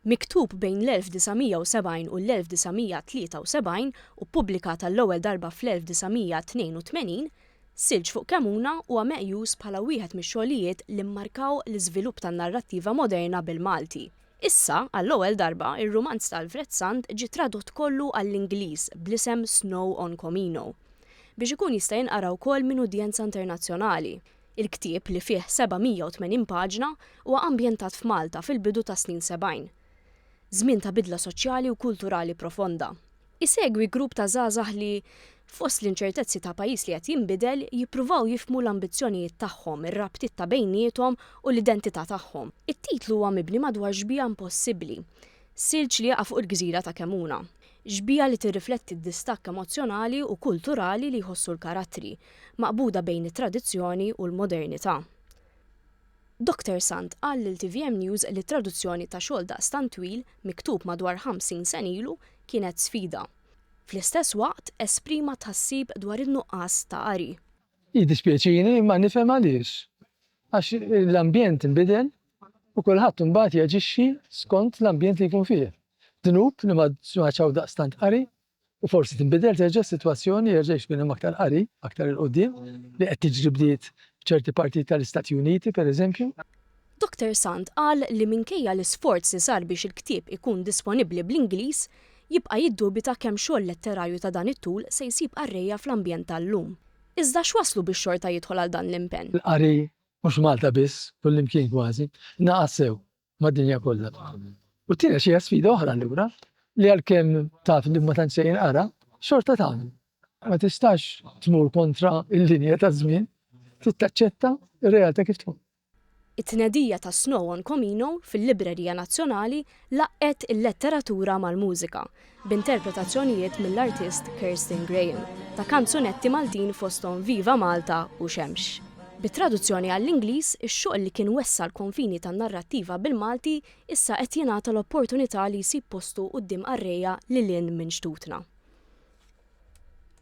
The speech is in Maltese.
Miktub bejn l-1970 u l-1973 u ppubblikat għall-ewwel darba fl-1982, Silġ fuq Kemuna huwa meqjus bħala wieħed mix-xogħlijiet li mmarkaw l-iżvilupp tan-narrattiva moderna bil-Malti. Issa, għall-ewwel darba, ir-rumanz ta' Alfred Sant ġie tradott kollu għall-Ingliż bl-isem Snow on Comino, biex ikun jista' jinqara wkoll minn udjenza internazzjonali. Il-ktieb, li fih 780 paġna, huwa ambjentat f'Malta fil-bidu tas-snin 70. Żmien ta' bidla soċjali u kulturali profonda. Isegwi grupp ta' żgħażagħ li, fost l-inċertezzi ta' pajjiż li qed jinbidel, jippruvaw jifhmu l-ambizzjonijiet tagħhom, ir-rabtiet ta' bejniethom u l-identità tagħhom. It-titlu huwa mibni madwar xbieha impossibbli, silġ li jaqa' fuq il-gżira ta' Kemuna. Xbieha li tirrifletti d-distakk emozzjonali u kulturali li jħossu l-karattri, maqbuda bejn it-tradizzjoni u l-modernità. Doctor Sant qal lil tvm News li t-traduzzjoni ta' xogħol daqstant twil, miktub madwar 50 sena ilu, kienet sfida. Fl-istess waqt esprima tħassib dwar in-nuqqas ta' qari. Jiddispjaċini imma nifhem għaliex. Għax l-ambjent inbidel u kulħadd imbagħad jaġixxi skont l-ambjent li jkun fih. Dnub li m'għadx hawn daqstant qari U forsi tinbidel terġa' s-sitwazzjoni, jerġa' jkun hemm aktar qari aktar 'il quddiem, li qed tiġri bdiet f'ċerti partijiet tal-Istati Uniti, pereżempju. Doctor Sant qal li minkejja l-isforz li sar biex il-ktieb ikun disponibbli bl-Ingliż, jibqa' jiddubita kemm xogħol letterarju ta' dan it-tul se jsib qarrejja fl-ambjent tal-lum. Iżda x'wasslu biex xorta jidħol għal dan l-impenn? Il-qari, mhux Malta biss, kullimkien kważi, naqas sew. mad-dinja kollha. U t-tieni għax hija sfida oħra allura li għalkemm taf li ma tantx se jinqara, xorta tagħmel. Ma tistax tmur kontra l-linja taż-żmien, trid taċċetta r-realtà kif tkun. It-tnedija ta' Snow on Comino fil-Librerija Nazzjonali laqqgħet il-letteratura mal-mużika, b'interpretazzjonijiet mill-artist Kirsten Graham ta' kanzunetti Maltin fosthom Viva Malta u Xemx. Bi traduzzjoni għall-Ingliż, ix-xogħol li kien wessa' l-konfini tan-narrattiva bil-Malti issa qed jingħata l-opportunità li jsib postu quddiem qarrejja lil hinn minn xtutna.